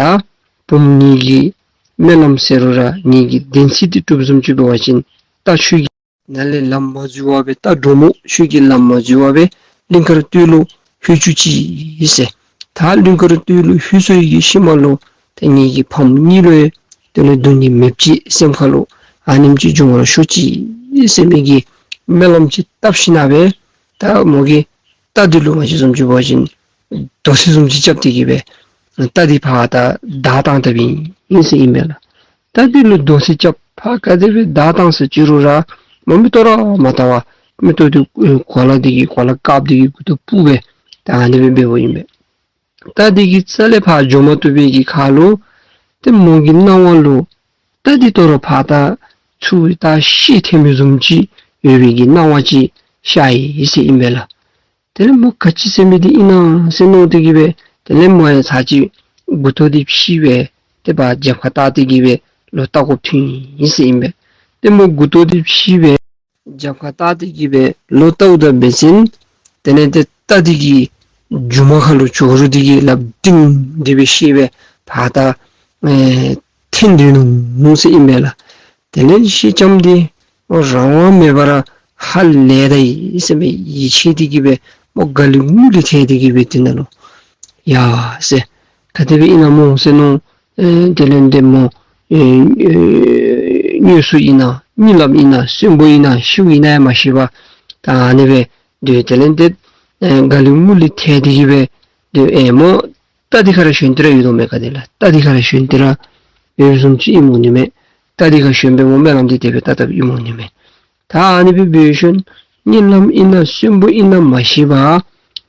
བུམོ་ངེ་གི་ སྨོན་ལམ་ཟེར་རུང་ར་ངེ་གི་བདེན་ཚིག་འདི་གྲུབ་བཟུམ་ཅིག་འབད་བ་ཅིན་ད་ཁྱོད་ཀྱིས་ནཱ་ལས་ལམ་མ་འཛོལ་བར་སྦེ་ད་འགྲོ་མོ་ཁྱོད་ཀྱིས་ལམ་མ་འཛོལ་བར་སྦེ་གླིང་དཀར་སྟོད་ལུ་ལྷོད་བཅུག་ཅིག་ཟེར། ད་གླིང་དཀར་སྟོད་ལུ་ལྷོད་སོང་ཡི་གི་ཤུལ་མ་ལུ་ད་ངེ་གི་ཕམ་གཉིས་ལུ་ཡང་དེ་ལུ་སྡུག་བསྔལ་མེདཔ་ཅིག་སེམས་ཁ་ལུ་ཨ་ནེམ་ཅིག་འབྱུང་བར་ཤོག་ཅིག་ཟེར་མི་གི་སྨོན་ལམ་ཅིག་བཏབ་ཞིནམ་ལས་ད་མོ་གིས་རྟ་འདི་ལུ་ང་བཅས་བཟུམ་ཅིག་འབད་བ་ཅིན་རྡོ་སེ་བཟུམ་ཅིག་རྐྱབ་སྟེ་གི་སྦེ་རྟ་འདི་ཕར་ད་བདའ་བཏང་དཔ་ཨིན་ཟེར་ཨིན་མས་ལགས། རྟ་འདི་ལུ་རྡོ་སེ་རྐྱབ་ཕར་ག་དེ་སྦེ་བདའ་བཏང་ཟེར་ཅི་རུང་ར་མོ་མིག་ཏོ་ར་མ་བལྟ་བར་མིག་ཏོ་འདི་གོ་ལ་འདི་གིས་གོ་ལ་དཀརཔོ་འདི་གིས་མགུ་ཏོ་སྤུབས་སྦེ་ད་ཨ་ནི་སྦེ་འབདཝ་ཨིན་པས། རྟ་འདི་གིས་རྩ་ལས་ཕར་འགྱོ་མ་བཏུབ་པའི་གི་ཁར་ལུ་ཏེ་མོ་གི་སྣང་བ་ལུ་རྟ་འདི་དོ་རུང་ཕར་ད་ཚུར་ད་ཤེད་ཐལ་མི་བཟུམ་ཅིག་ཡོད་པའི་གི་སྣང་བ་ཅིག་ཤར་ཡི་ཟེར་ཨིན་པས་ལགས། དེ་ལས་མོ་ག་ཅི་ཟེར་མི་འདི་ཨིན་ན་ཟེར་མནོ་སྟེ་གི་སྦེ་དེ་ལས་མོ་ཡང་ཚར་གཅིག་མགུ་ཏོ་འདི་ཕྱེ་སྦེ་ཏེ་ཕར་རྒྱབ་ཁར་བལྟ་སྟེ་གི་སྦེ་ལོག་བལྟ་དགོཔ་ཐོན་ཡི་ཟེར་ཨིན་པས། ཏེ་མོ་མགུ་ཏོ་འདི་ཕྱེ་སྦེ་རྒྱབ་ཁར་བལྟ་སྟེ་གི་སྦེ་ལོག་བལྟཝ་ད་འབད་བ་ཅིན་དེ་ལས་ཏེ་རྟ་འདི་གི་མཇུག་མ་ཁར་ལུ་ཇོ་རུ་འདི་གིས་ལགཔ་བརྡུངས་ཏེ་སྦེ་ཤེད་སྦེ་ཕར་ད་ཨེ་འཐེན་སྡོད་ནུག་ཟེར་ཨིན་པས་ལགས། དེ་ལས་ཤེལ་ལྕམ་འདི་རང་དབང་མེད་པར་ཧ་ལས་ད་ཡི་ཟེར་མི་ཡིད་ཆེས་ཏེ་གི་སྦེ་མོ་དགའ་ལུས་ངུ་ལུས་ཐལ་ཏེ་གི་སྦེ་དེ་ནང་ལུ་ཡ་ཟེར་ག་དེ་སྦེ་ཨིན་ན་མོ་ཟེར་མནོ། ཨེ་དེ་ལས་ཏེ་མོ་ཨེ་ཨེ་དངོས་སུ་ཨིན་ན་གཉིད་ལམ་ཨིན་ན་གསོན་པོ་ཨིན་ན་ཤིཝ་ཨིན་ན་ཡང་མ་ཤེས་པར་ད་ཨ་ནི་སྦེ་སྡོད། དེ་ལས་ཏེ་ཨེ་དགའ་ལུས་ངུ་ལུས་ཐལ་ཏེ་གི་སྦེ་སྡོད། ཨེ་མོ་རྟ་འདི་ཁར་ར་ཞོན་ཏེ་ར་ཡོད་དོ་མས། ག་དེ་ལགས། རྟ་འདི་ཁར་ར་ཞོན་ཏེ་ར་ཡོདཔ་བཟུམ་ཅིག་ཨིནམ་འོང་ནི་མས། རྟ་འདི་ཁར་ཞོན་སྦེ་མོ་སྨོན་ལམ་འདི་དེ་སྦེ་བཏབ་བཏབཔ་ཨིནམ་འོང་ནི་མས། ད་ཨ་ནི་སྦེ་འབད་ཞིནམ་གཉིད་ལམ་ཨིན་ན་གསོན་པོ་ཨིན་ན་མ་ཤེས་པར་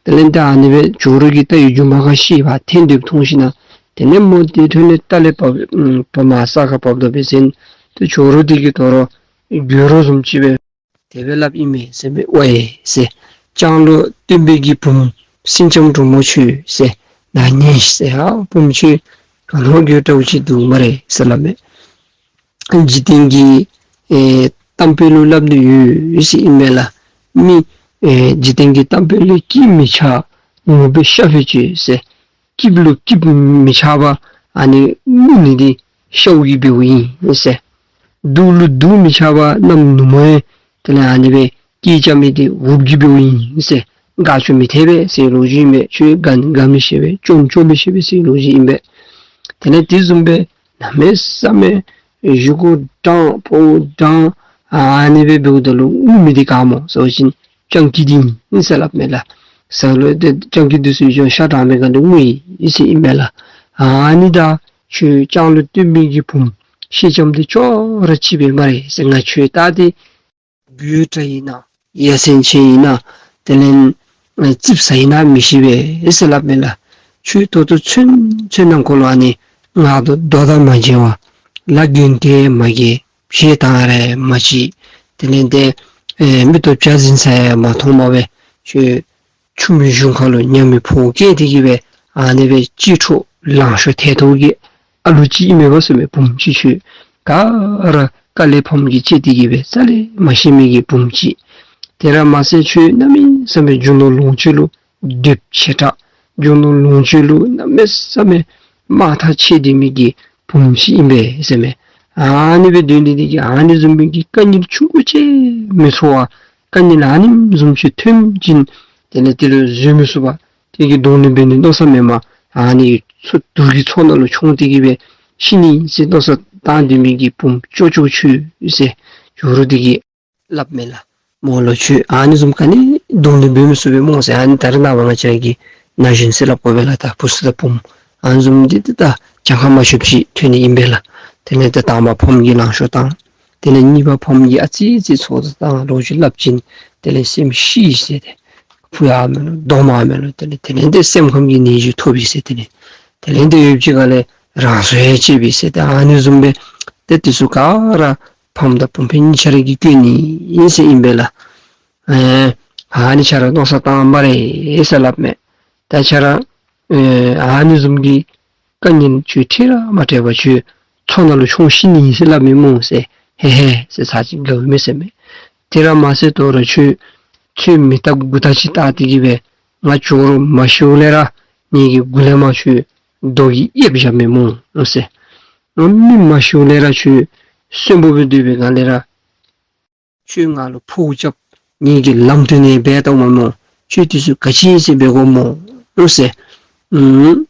དེ་ལས་ད་ཨ་ནི་སྦེ་ཇོ་རུ་གི་རྟ་གི་མཇུག་མ་ཁར་ཤེད་ཕར་འཐེན་སྡོདཔ་མཐོང་ཞིན་ན་དེ་ལས་མོ་དེ་འཕྲོ་ལས་རྟ་ལས་བབས་ཨམ་བབས་མར་ས་ཁར་བབས་ད་འབད་བ་ཅིན་ཏེ་ཇོ་རུ་འདི་གིས་དོ་རུང་དགོད་བྲོ་བཟུམ་ཅིག་སྦེ་དེ་སྦེ་སླབ་ཨིན་མས་ཟེར་མས། ཝའེ་ཟེར། ལྕང་ལོ་སྟོན་པའི་གི་བུམོ་སེང་ལྕམ་འབྲུག་མོ་ཁྱོད་ཟེར། ནཱ་ཉན་ཟེར། ཧ་བུམོ་ཁྱོད་ག་ནི་དགོད་བྲོཝ་ཅིག་འདུག་སྨ་རེ་ཟེར་སླབ་མས། འཇིག་རྟེན་གྱི་ཨེ་གཏམ་དཔེ་ལུ་སླབ་ནི་ཡོད་ཟེར་ཨིན་མས་ལགས། མི་ཨེ་འཇིག་རྟེན་གྱི་གཏམ་དཔེ་ལུ་སྐྱིད་མི་ཆགས་ངུ་བས་ཤ་བས་གཅོད་ཟེར། སྐྱིདཔ་ལུ་སྐྱིདཔ་མི་ཆགས་པར་ཨ་ནི་ངུ་ནི་འདི་ཤཝ་གིས་འབདཝ་ཨིན་ཟེར། སྡུག་ལུ་སྡུག་མི་ཆགས་པར་གནམ་ནུབ་མོ་ཡང་དེ་ལས་ཨ་ནི་སྦེ་སྐད་རྐྱབ་མི་འདི་འུགཔ་གིས་འབདཝ་ཨིན་ཟེར། དགའ་སྐྱོ་མི་ཐེག་པས་ཟེར་ལོ་རྒྱུས་ཨིན་པས། ཁྱོད་དགའ་དགའ་མི་ཤེས་པས། སྐྱོ་སྐྱོ་མི་ཤེས་པས་ཟེར་ལོ་རྒྱུས་ཨིན་པས། དེ་ལས་དེ་བཟུམ་སྦེ་གནམ་མེད་ས་མེད་བཞེས་སྒོ་འགྲང་ཕོཝ་འགྲང་ཨ་ནི་སྦེ་འབདཝ་ད་ལུ་ངུ་མི་འདི་ག་སྨོ་ཟེར་བ་ཅིན་སྤྱང་ཀི་འདི་ཨིན་ཟེར་སླབ་མས་ལགས། ཟེར་ལོ་ཏེ་སྤྱང་ཀི་འདི་ཚུ་ཡང་ཤ་འགྲངས་མི་ག་འདི་ངུ་ཡི་ཟེར་ཨིན་མས་ལགས། ཨ་ནི་ད་ཁྱོད་ལྕང་ལོ་སྟོན་པའི་གི་བུམོ་སེང་ལྕམ་འདི་ཅོག་ར་གཅིག་པས་སྨ་རེ་ཟེར། ང་ཁྱོད་ལྟ་སྟེ་དགོད་བྲ་ཨིན་ན་ཡ་མཚན་ཆེ་ཨིན་ན་དེ་ལས་ཨེ་ཙིགཔ་ཟ་ཨིན་ན་མི་ཤེས་པས་ཟེར་སླབ་མས་ལགས། ཁྱོད་ད་ལྟོ་ཚུན་ཚོད་ནང་འཁོད་ལུ་ཨ་ནི་ང་དང་ལྡོག་ཟླ་མ་བྱས་པར་ལཱ་དགོན་སྡེ་མ་བརྒལ་བྱེད་ཐངས་རེ་མ་བྱེད། དེ་ལས་ཏེ་ཨེ་མིག་ཏོ་བྱ་ཟིན་ས་ཡང་མ་མཐོང་པར་སྦེ་ཁྱོད་ཆུ་མིག་གཞུང་ཁ་ལུ་ཉ་མིག་ཕོཝ་བཀལ་ཏེ་གི་སྦེ་ཨ་ནི་སྦེ་གཅེས་ཕྲུག་ལང་ཤོར་ཐལ་དོ་གི་ཨ་ལུ་ཅིག་ཨིན་མས་པ་ཟེར་མས། བུམོ་ཅིག་ཁྱོད་ག་ར་དཀའ་ལས་ཕམ་གྱིས་སྤྱད་དེ་གི་སྦེ་རྩ་ལས་མ་ཤེས་མི་གི་བུམོ་ཅིག། དེ་ར་མ་ཚད་ཁྱོད་གནམ་མེད་ས་མེད་རྒྱུ་ནོར་ལོངས་སྤྱོད་ལུ་འདོད་ཆེ་དྲགས། རྒྱུ་ནོར་ལོངས་སྤྱོད་ལུ་གནམ་མེད་ས་མེད་དམག་ཐག་ཆད་སྡོད་མི་གི་བུམོ་ཅིག་ཨིན་པས་ཟེར་མས། ཨ་ནི་སྦེ་སྡོད་ནི་འདི་གིས་ཨ་ནི་བཟུམ་མའི་གི་དཀའ་ངལ་ཆུང་ཀུ་ཅིག་མི་ཚོར་བར་དཀའ་ངལ་ཨ་ནི་བཟུམ་ཅིག་ཐོན་ཅིན་དེ་ལས་དེ་ལུ་བཟོད་མི་ཚུགས་པར་དེ་གི་གདོང་ལེན་འབད་ནི་མནོ་ས་མེད་པར་ཨ་ནི་མཚོ་དུག་གི་མཚོ་ནང་ལུ་མཆོངས་ཏེ་གི་སྦེ་ཤི་ནི་ཟེར་མནོ་བསམ་བཏང་སྡོད་མི་གི་བུམོ་ཅོག་ཅོག་ཁྱོད་ཟེར་ཇོ་རུ་འདི་གིས་སླབ་མས་ལགས། མོ་ལུ་ཁྱོད་ཨ་ནི་བཟུམ་ག་ནི་གདོང་ལེན་འབད་མི་ཚུགས་པས་སྨོ་ཟེར། ཨ་ནི་ད་རེས་ནངས་པ་ང་བཅས་ཀྱི་ན་གཞོན་ཟེར་སླབ་དགོ་པས་ལགས། ད་བུ་ཚུ་དང་བུམོ་ཨ་ནི་བཟུམ་འདི་ཏེ་ད་གྱངས་ཁ་མ་ཆོདཔ་ཅིག་ཐོན་ནི་ཨིན་པས་ལགས། དེ་ལས་ད་དང་པ་ཕམ་གྱིས་ལང་ཤོར་བཏང་། དེ་ལས་གཉིས་པ་ཕམ་གྱིས་ཨ་ཙི་ཙི་ཚོད་བཏང་ལོ་རྒྱུས་སླབ་ཅིན་དེ་ལས་སེམས་ཤི་ཟེར་ཏེ་ཕུ་ཡང་མེད་ལོ་རྡོག་མ་མེད་ལོ། དེ་ལས་དེ་ལས་ཏེ་སེམས་ཁམས་ཀྱི་ནད་གཞི་ཐོབ་པས་ཟེར། དེ་ལས་དེ་ལས་ཏེ་ཡོདཔ་ཅིག་ག་ལས་རང་སྲོག་ཡང་བཅད་པས་ཟེར་ཏེ་ཨ་ནི་བཟུམ་སྦེ་ཏེ་དེ་ཚུ་ག་ར་ཕམ་དང་བུམོ་ཕན་གཉིས་ཆ་ར་གིས་བཀོད་ནི་ཨིན་ཟེར་ཨིན་པས་ལགས། ཨེ་ཨ་ནི་ཆ་ར་མནོ་བསམ་བཏང་སྨ་རེ་ཟེར་སླབ་མས། ད་ཆ་ར་ཨེ་ཨ་ནི་བཟུམ་གྱི་དཀའ་ངལ་ཁྱོད་འཕྲད་ར་མ་འཕྲད་པར་ཁྱོད་མཚོ་ནང་ལུ་མཆོངས་ཤི་ནི་ཨིན་ཟེར་སླབ་མས་སྨོ་ཟེར། ཧེ་ཧེ་ཟེར་ཚར་གཅིག་དགའཝ་མས་ཟེར་མས། དེ་ར་མ་ཚད་དོ་རུང་ཁྱོད་ཁྱོད་མི་རྟག་དགུ་རྟག་ཅིག་བལྟ་སྟེ་གི་སྦེ་ང་ཇོ་རུ་མ་ཤིཝ་ལས་ར་ངེ་གི་མགུ་ལས་མར་ཁྱོད་རྡོ་གིས་གཡསཔ་བཞག་མས་སྨོ་ཟེར། ང་མི་མ་ཤིཝ་ལས་ར་ཁྱོད་གསོན་པོ་སྦེ་སྡོད་པའི་སྒང་ལས་ར་ཁྱོད་ང་ལུ་འཕོཝ་རྐྱབ། ངེ་གི་ལམ་སྟོན་ནི་འབད་བཏངམ་མས་སྨོ། ཁྱོད་དེ་ཚུ་ག་ཅི་ཨིན་ཟེར་འབད་དགོཔ་སྨོ་ཟེར། ཨུམ།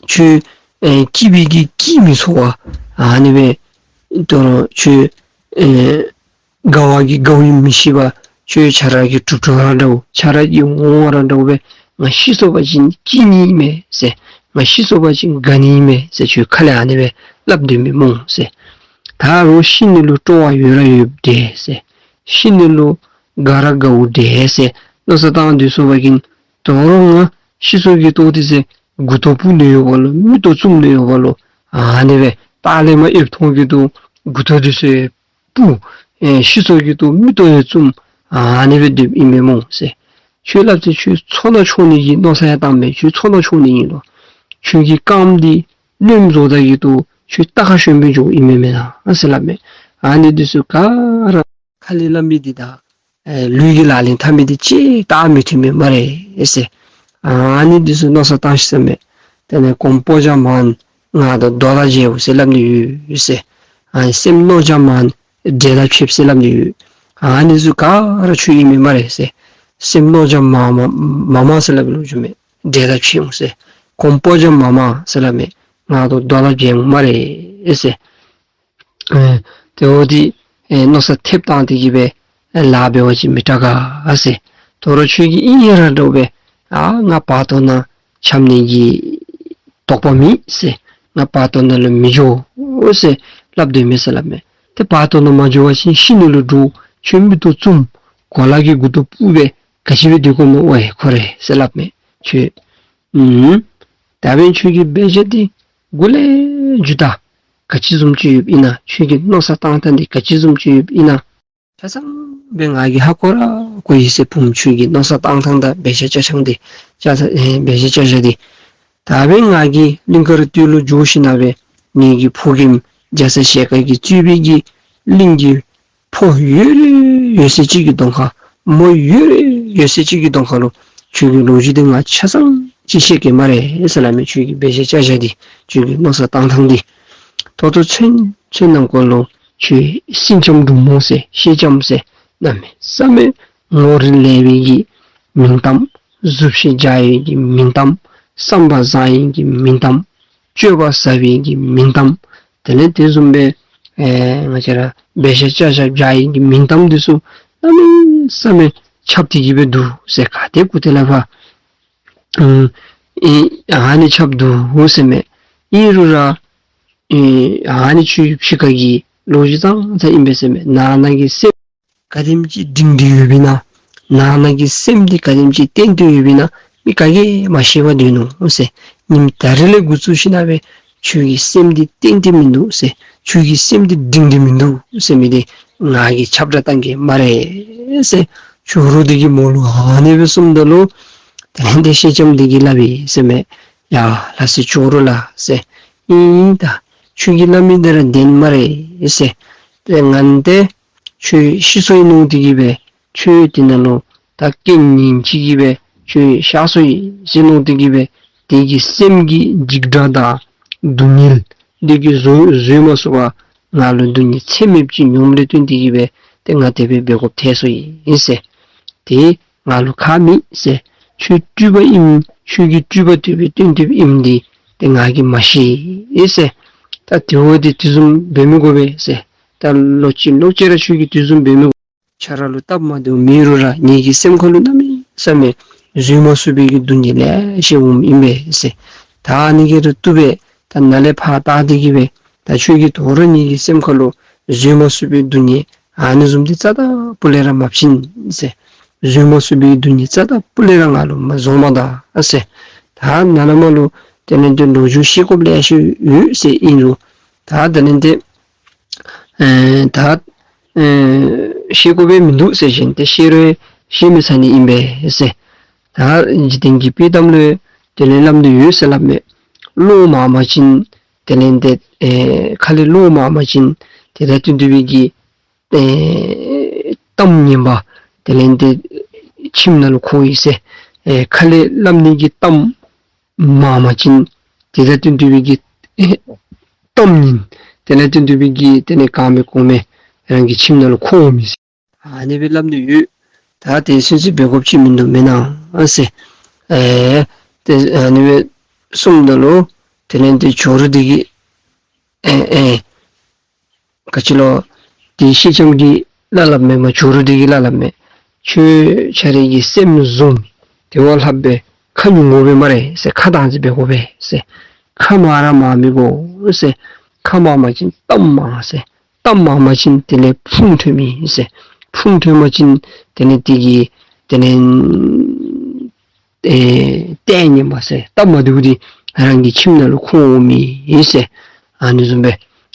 ཁྱོད་ཨེ་སྐྱིད་པའི་གི་སྐྱིད་མི་ཚོར་བ་ཨ་ནི་སྦེ་དོ་རུང་ཁྱོད་ཨེ་དགའ་བ་གི་དགའ་བ་མི་ཤེས་པར་ཁྱོད་ཁྱོད་ར་གི་གྲུབ་གྲུབ་ར་འདྲཝ་ཁྱོད་ར་གི་འོང་བ་ར་འདྲཝ་སྦེ་ང་ཤི་སོང་པ་ཅིན་སྐྱིད་ནི་ཨིན་མས་ཟེར། ང་ཤི་སོང་པ་ཅིན་དགའ་ནི་ཨིན་མས་ཟེར། ཁྱོད་ཁ་ལས་ཨ་ནི་སྦེ་སླབ་སྡོད་མི་སྨོ་ཟེར། ད་རུང་ཤི་ནི་ལུ་སྤྲོ་བ་ཡོད་ར་ཡོདཔ་འདྲས་ཟེར། ཤི་ནི་ལུ་དགའ་ར་དགའཝ་འདྲས་ཟེར་མནོ་བསམ་བཏང་སྡོད་སོང་པ་ཅིན་དོ་རུང་ང་ཤི་སོང་གི་དོགས་ཏེ་ཟེར་མགུ་ཏོ་སྤུབ་ནི་ཡོདཔ་ལོ། མིག་ཏོ་བཙུམ་ནི་ཡོདཔ་ལོ། ཨ་ནི་སྦེ་ལྟག་ལས་མར་ཨེབ་མཐོང་གི་དོགས་མགུ་ཏོ་དེ་ཚུ་སྤུབ། ཨེ་ཤི་སོང་གི་དོགས་མིག་ཏོ་ཡང་བཙུམ། ཨ་ནི་སྦེ་སྡོདཔ་ཨིན་མས་སྨོ་ཟེར། ཁྱོད་སླབ་ཚེ་ཁྱོད་ཚོར་སྣང་ཆུང་ནི་གི་མནོ་བསམ་ཡང་བཏངམ་མས། ཁྱོད་ཚོར་སྣང་ཆུང་ནི་ཨིན་ལོ། ཁྱོད་ཀྱི་རྐངམ་འདི་རློནམ་བཟོ་ད་གི་དོགས་ཁྱོད་རྟ་ཁ་ཞོན་སྦེ་འགྱོཝ་ཨིན་མས་མེན་ན་ཟེར་སླབ་མས། ཨ་ནི་དེ་ཚུ་ག་ར་ཁ་ལས་སླབ་མི་འདི་དང་ཨེ་ལུས་ཀྱིས་ལག་ལེན་འཐབ་མི་འདི་གཅིག་ཏེ་མི་མཐུན་མས་སྨ་རེ་ཟེར། ཨ་ནི་དེ་ཚུ་མནོ་བསམ་བཏང་ཤིག་ཟེར་མས། དེ་ལས་གོམ་སྤོ་བྱ་མང་ང་དང་རྡོ་ལ་འཇལཝ་ཟེར་སླབ་ནི་ཡོད་ཟེར། ཨ་ནི་སེམས་རྣོ་བྱ་མང་འདྲེ་དང་ཕྱདཔ་ཟེར་སླབ་ནི་ཡོད། ཨ་ནི་ཚུ་ག་ར་ཁྱོད་ཨིན་མས་སྨ་རེ་ཟེར། སེམས་རྣོ་བྱ་མང་མང་མང་མང་ཟེར་སླབ་པའི་ལོ་རྒྱུས་མས། འདྲེ་དང་ཕྱདཔ་ཟེར། གོམ་སྤོ་བྱ་མང་མང་ཟེར་སླབ་མས། ང་དང་རྡོ་ལ་འཇལཝ་སྨ་རེ་ཟེར། ཨེ་དེ་འོ་དེ་ཨེ་མནོ་བསམ་ཐེབས་བཏང་སྟེ་གི་སྦེ་ཨེ་ལཱ་འབད་བ་ཅིན་མི་དྲག་ག་ཟེར། དོ་རུང་ཁྱོད་ཀྱིས་ཨིན་ཡ་ར་འདྲཝ་སྦེ་ཨ་ང་བར་དོ་ནང་འཁྱམས་ནི་གི་དོགས་པ་མེད་ཟེར། ང་བར་དོ་ནང་ལུ་མི་འགྱོ་ཟེར་སླབ་སྡོད་མས་ཟེར་སླབ་མས། ཏེ་བར་དོ་ནང་མ་འགྱོ་བ་ཅིན་ཤི་ནི་ལུ་འདྲོག། ཁྱོད་མིག་ཏོ་བཙུམ། གོ་ལ་གིས་མགུ་ཏོ་སྤུབ་སྦེ་ག་ཅི་སྦེ་སྡོད་དགོཔ་སྨོ། ཨོའི་ཁོ་རེ་ཟེར་སླབ་མས། ཁྱོད་ཨུམ། ད་འབདན་ཁྱོད་ཀྱི་འབད་བཞག་འདི་འགོ་ལས་མཇུག་ད་ག་ཅི་བཟུམ་ཅིག་ཡོདཔ་ཨིན་ན། ཁྱོད་ཀྱི་མནོ་བསམ་བཏང་ཐངས་འདི་ག་ཅི་བཟུམ་ཅིག་ཡོདཔ་ཨིན་ན། ཆ་ཚང་སྦེ་ང་གིས་ཧ་གོ་ར་གོ་ཡི་ཟེར། བུམོ་ཁྱོད་ཀྱི་མནོ་བསམ་བཏང་ཐངས་དང་འབད་བཞག་བཅའ་ཐངས་འདི་བཅའ་ཐངས་ཨེ་འབད་བཞག་བཅའ་བཞག་འདི། ད་འབདན་ང་གིས་གླིང་དཀར་སྟོད་ལུ་འགྱོ་ཞིནམ་ལས་ངེ་གི་ཕོ་རྒནམ་རྒྱ་ཚ་ཞལ་དཀར་གྱིས་གཙོས་པའི་གི་གླིང་གི་ཕོ་ཡོད་རིགས་ཡོད་ཚད་ཅིག་གི་གདོང་ཁར་མོ་ཡོད་རིགས་ཡོད་ཚད་ཅིག་གི་གདོང་ཁར་ལུ་ཁྱོད་ཀྱི་ལོ་རྒྱུས་འདི་ང་ཆ་ཚང་ཅིག་བཤད་གེ་སྨ་རེ་ཟེར་སླབ་མས། ཁྱོད་ཀྱི་འབད་བཞག་བཅའ་བཞག་འདི་ཁྱོད་ཀྱི་མནོ་བསམ་བཏང་ཐངས་འདི། ད་ལྟོ་ཚུན་ཚོད་ནང་འཁོད་ལུ་ཁྱོད་སེང་ལྕམ་འབྲུག་མོ་ཟེར་སེང་ལྕམ་ཟེར་གནམ་མེད་ས་མེད་ངོ་རིས་ལེགས་པའི་གི་མིང་གཏམ། གཟུགས་བྱད་འཇའ་ཡི་གི་མིང་གཏམ། བསམ་པ་བཟང་ཡི་གི་མིང་གཏམ། སྤྱོད་པ་ཟབ་པའི་གི་མིང་གཏམ། དེ་ལས་དེ་བཟུམ་སྦེ་ཨེ་ང་བཅས་ར་འབད་བཞག་བཅའ་བཞག་འཇའ་ཡི་གི་མིང་གཏམ་འདི་ཚུ་གནམ་མེད་ས་མེད་ཁྱབ་སྟེ་གི་སྦེ་འདུག་ཟེར། ག་ཏེ་གུ་ཏེ་ལས་ཕར་ཨེ་ཨ་ནི་ཁྱབ་འདུག་ཟེར་མས། ཨིན་རུང་ར་ཨེ་ཨ་ནི་ཁྱོད་ཕྱི་ཁ་གི་ལོ་རྒྱུས་ཙང་ཙང་ཨིན་པས་ཟེར་མས། ནང་ན་གི་སེམས་ག་དེམ་ཅིག་སྒྲིང་སྒྲི་ཡོདཔ་ཨིན་ན། ནང་ན་གི་སེམས་འདི་ག་དེམ་ཅིག་བརྟན་ཏོག་ཏོ་ཡོདཔ་ཨིན་ན་མི་ག་གིས་མ་ཤེས་པར་སྡོད་ནུག་ཟེར། ཉིནམ་ད་རིས་ལས་འགོ་བཙུགས་ཞིནམ་ལས་ཁྱོད་ཀྱི་སེམས་འདི་བརྟན་ཏོག་ཏོ་མིན་འདུག་ཟེར། ཁྱོད་ཀྱི་སེམས་འདི་སྒྲིང་སྒྲི་མིན་འདུག་ཟེར་མི་འདི་ང་གིས་ཁྱབ་བསྒྲགས་གཏང་གེ་སྨ་རེ་ཟེར། ཇོ་རུ་འདི་གིས་མོ་ལུ་ཨ་ནི་སྦེ་གསུངམ་ད་ལུ་དེ་ལས་དེ་སེང་ལྕམ་འདི་གིས་སླབ་ཡི་ཟེར་མས། ཡ་ལགས་སོ་ཇོ་རུ་ལགས་ཟེར། ཨིན་ད་ཁྱོད་ཀྱིས་སླབ་མི་འདི་ར་བདེན་སྨ་རེ་ཟེར། ཏེ་ང་འདི་ཁྱོད་ཤི་སོ་ཡི་མནོ་སྟེ་གི་སྦེ་ཁྱོད་འདི་ནང་ལུ་ད་རྐྱེན་ངན་ཅིག་གིས་སྦེ་ཁྱོད་གཤགས་སོ་ཡི་ཟེར་མནོ་སྟེ་གི་སྦེ་དེ་གི་སེམས་ཀྱི་འཇིགས་སྐྲག་དང་སྡུག་བསྔལ་འདི་གིས་བཟོད་བཟོད་མ་ཚུགས་པར་ང་ལུ་སྡུག་བསྔལ་ཚད་མེདཔ་ཅིག་མྱོངམ་ལས་བརྟེན་ཏེ་གི་སྦེ་ཏེ་ང་དེ་སྦེ་འབད་དགོཔ་ཐལ་སོ་ཡི་ཟེར། ཏེ་ང་ལུ་ཁག་མེད་ཟེར། ཁྱོད་སྤྲུལ་པ་ཨིནམ་ཁྱོད་ཀྱི་སྤྲུལ་པ་དེ་སྦེ་སྟོན་དེ་སྦེ་ཨིནམ་འདི་ཏེ་ང་གིས་མ་ཤེས་ཟེར། ད་དེ་འོ་དེ་དེ་བཟུམ་འབད་མི་དགོ་པས་ཟེར། ད་ལོག་ཅི་ལོག་ཅི་ར་ཁྱོད་ཀྱིས་དེ་བཟུམ་འབད་མི་དགོ། ཁྱོད་ར་ལུ་སྟབས་མ་བདེཝ་མེད་རུང་ར་ངེ་གི་སེམས་ཁ་ལུ་གནམ་མེད་ས་མེད་བཟོད་མ་ཚུགས་པའི་གི་སྡུག་བསྔལ་ལེ་ཤ་འོངམ་ཨིན་པས་ཟེར། ད་ཨ་ནི་གི་ར་བཏུབ་པས། ད་ནཱ་ལས་ཕར་བལྟ་སྟེ་གི་སྦེ་ད་ཁྱོད་ཀྱིས་དོ་རུང་ངེ་གི་སེམས་ཁ་ལུ་བཟོད་མ་ཚུགས་པའི་སྡུག་བསྔལ་ཨ་ནི་བཟུམ་འདི་རྩ་དང་སྤུ་ལས་ར་མ་བྱིན་ཟེར། བཟོད་མ་ཚུགས་པའི་སྡུག་བསྔལ་རྩ་དང་སྤུ་ལས་ར་ང་ལུ་མ་བཟོ་མ་ད་ཟེར། ད་ནཱ་ལས་མར་ལུ་དེ་ལས་དེ་ལོ་རྒྱུས་བཤད་དགོཔ་ལེ་ཤ་ཡོད་ཟེར། ཨིན་རུང་ད་དེ་ལས་དེ་ཨེ་ད་ཨེ་བཤད་དགོཔ་མིན་འདུག་ཟེར་བཞིན་ཏེ་བཤད་རུང་བཤད་མི་ཚར་ནི་ཨིན་པས་ཟེར། ད་འཇིག་རྟེན་གྱི་དཔྱེ་གཏམ་ལུ་དེ་ལས་སླབ་སྟེ་ཡོད་ཟེར་སླབ་མས། གློག་མར་མ་བྱིན་དེ་ལས་དེ་ཨེ་ཁ་ལས་གློག་མར་མ་བྱིན་དེ་དང་བསྟུན་ཏེ་སྦེ་གི་ཨེ་གཏམ་ངན་པ་དེ་ལས་དེ་ཁྱིམ་ནང་ལུ་འཁོར་ཡི་ཟེར། ཨེ་ཁ་ལས་སླབ་ནི་གི་གཏམ་མར་མ་བྱིན་དེ་དང་བསྟུན་ཏེ་སྦེ་གི་ཨེ་ གཏམ་ཉིད་དེ་ལས་ཏེ་འདུག་པའི་གི་དེ་ལས་གང་མེད་གོང་མེད་རང་གི་ཁྱིམ་ནང་ལུ་འཁོར་འོང་མི་ཟེར། ཨ་ནི་སྦེ་སླབ་ནི་ཡོད། ད་དེ་སུན་སུན་འབད་དགོཔ་ཅིག་མིན་འདུག་མེན་ན་ཟེར། ཨེ་ཏེ་ཨ་ནི་སྦེ་གསུངམ་ད་ལུ་དེ་ལས་ཏེ་ཇོ་རུ་དེ་གིས་ཨེ་ཨེ་ག་ཅི་ལོ། དེ་སེང་ལྕམ་གྱིས་སླབ་སླབ་མས། མ་ཇོ་རུ་དེ་གིས་སླབ་སླབ་མས། ཁྱོད་ཁྱོད་རའི་གི་སེམས་བཟུང་། དེ་བ་ལྷག་སྦེ་ཁ་ཉུང་དགོ་པས་སྨ་རེ་ཟེར། ཁ་དང་ཅིག་འབད་དགོ་པས་ཟེར། ཁ་མང་ར་མང་མི་དགོ་ཟེར། ཁ་མང་པ་ཅིན་གཏམ་མང་ཟེར། གཏམ་མང་པ་ཅིན་དེ་ལས་ཕུང་ཐོན་མི་ཟེར། ཕུང་ཐོན་པ་ཅིན་དེ་ལས་དེ་གིས་དེ་ལས་ཨེ་ལྟས་ངན་པ་ཟེར། སྟབས་མ་བདེཝ་འདི་རང་གི་ཁྱིམ་ནང་ལུ་འཁོར་འོང་མི་ཨིན་ཟེར། ཨ་ནི་བཟུམ་སྦེ་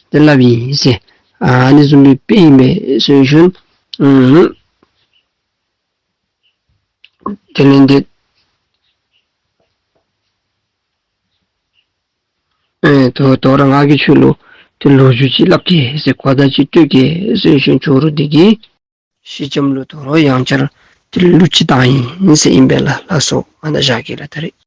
ཏེ་སླབ་ཨིན་ཟེར། ཨ་ནི་བཟུམ་སྦེ་དཔེ་ཨིན་མས་ཟེར་ཞུ་ནི། ཨུམ། དེ་ལས་ཏེ་ཨེ་དོ་དོ་རུང་ང་གིས་ཁྱོད་ལུ་ཏེ་ལོ་རྒྱུས་ཅིག་སླབ་གེ་ཟེར། གོ་བརྡ་ཅིག་སྤྲོད་གེ་ཟེར་ཞུ་ནི། ཇོ་རུ་དེ་གིས་སེང་ལྕམ་ལུ་དོ་རུང་ཡང་བསྐྱར་ཏེ་གླུ་ཅིག་བཏང་ཡི་ཟེར་ཨིན་པས་ལགས། ལགས་སོ། ཨ་ནཱ་བཞག་གེ་ལགས། ད་རེས།